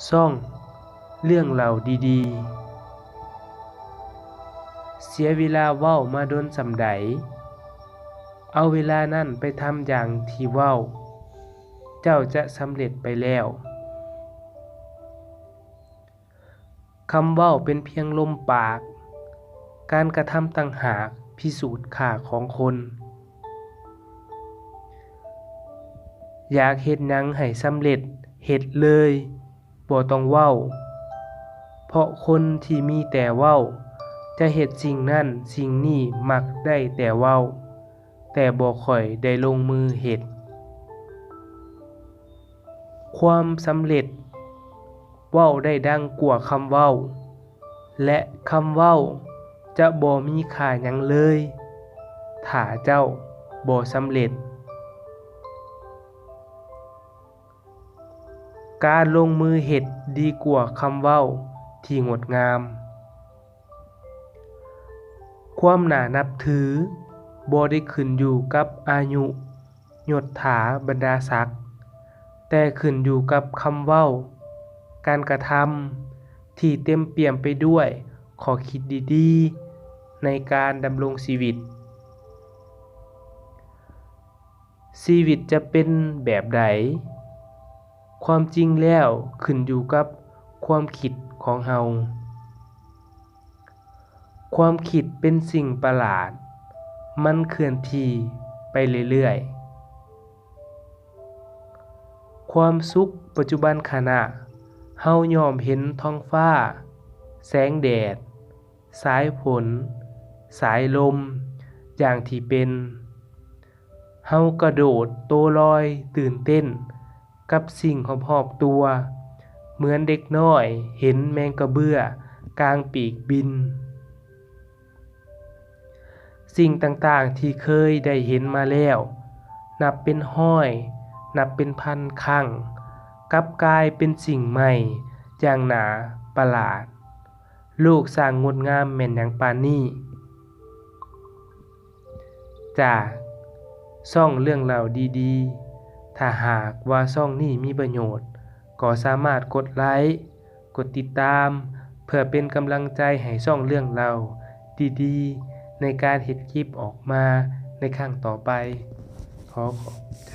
ຊ່ອງເລື່ອງເລົ່າດີໆ. ເສຍເວລາເວົ້າມາດົນສ່ຳໃດ? ເອົາເວລານັ້ນໄປທຳຢ່າງທີ່ເວົ້າ, ເຈົ້າຈະສຳເລັດໄປແລ້ວ. ຄຳເວົ້າເປັນພຽງລົມປາກ, ການກະທຳຕ່າງຫາກພິສູດຄ່າຂອງຄົນ. ຢາກເຮັດຫຍັງໃຫ້ສຳເລັດ, ເຮັດເລີຍ, ບໍ່ຕ້ອງເວົ້າ. ເພາະຄົນທີ່ມີແຕ່ເວົ້າ ຈະເຮັດສິ່ງນັ້ນສິ່ງນີ້, ມັກໄດ້ແຕ່ເວົ້າ, ແຕ່ບໍ່ຄ່ອຍໄດ້ລົງມືເຮັດ. ຄວາມສຳເລັດເວົ້າໄດ້ດັງກວ່າຄຳເວົ້າ, ແລະ ຄຳເວົ້າຈະບໍ່ມີຄ່າຫຍັງເລີຍ ຖ້າເຈົ້າບໍ່ສຳເລັດ. ການລົງມືເຮັດດີກວ່າຄຳເວົ້າທີ່ງົດງາມ. ຄວາມໜ້ານັບຖືບໍ່ໄດ້ຂຶ້ນຢູ່ກັບອາຍຸ, ຍົດຖາ, ບັນດາສັກ, ແຕ່ຂຶ້ນຢູ່ກັບຄຳເວົ້າ, ການກະທຳທີ່ເຕັມປ່ຽມໄປດ້ວຍຂໍ້ຄິດດີໆໃນການດຳລົງຊີວິດ. ຊີວິດຈະເປັນແບບໃດ? ຄວາມຈິງແລ້ວຂຶ້ນຢູ່ກັບຄວາມຄິດຂອງເຮົາ. ຄວາມຄິດເປັນສິ່ງປະຫຼາດ, ມັນເຄື່ອນທີ່ໄປເລື້ອຍໆ. ຄວາມສຸກປັດຈຸບັນຂະນະ, ເຮົາຍອມເຫັນທ້ອງຟ້າ, ແສງແດດ, ສາຍຝົນ, ສາຍລົມ, ຢ່າງທີ່ເປັນ. ເຮົາກະໂດດໂຕລອຍຕື່ນເຕັ້ນກັບສິ່ງຮອບໆຕົວ, ເໝືອນເດັກນ້ອຍເຫັນແມງກະເບື້ອກາງປີກບິນ. ສິ່ງຕ່າງໆທີ່ເຄີຍໄດ້ເຫັນມາແລ້ວ ນັບເປັນຮ້ອຍ, ນັບເປັນພັນຄັ້ງ, ກັບກາຍເປັນສິ່ງໃໝ່ຢ່າງໜ້າປະຫຼາດ. ໂລກຊ່າງງົດງາມແມ່ນຫຍັງປານນີ້? ຈາກຊ່ອງເລື່ອງເລົ່າດີໆ. ຖ້າຫາກວ່າຊ່ອງນີ້ມີປະໂຫຍດ, ກໍສາມາດກົດໄລ, ກົດຕິດຕາມ ເພື່ອເປັນກຳລັງໃຈໃຫ້ຊ່ອງເລື່ອງເລົ່າດີໆ ໃນການເຮັດຄລິບອອກມາໃນຄັ້ງຕໍ່ໄປ. ຂໍຂອບໃຈ.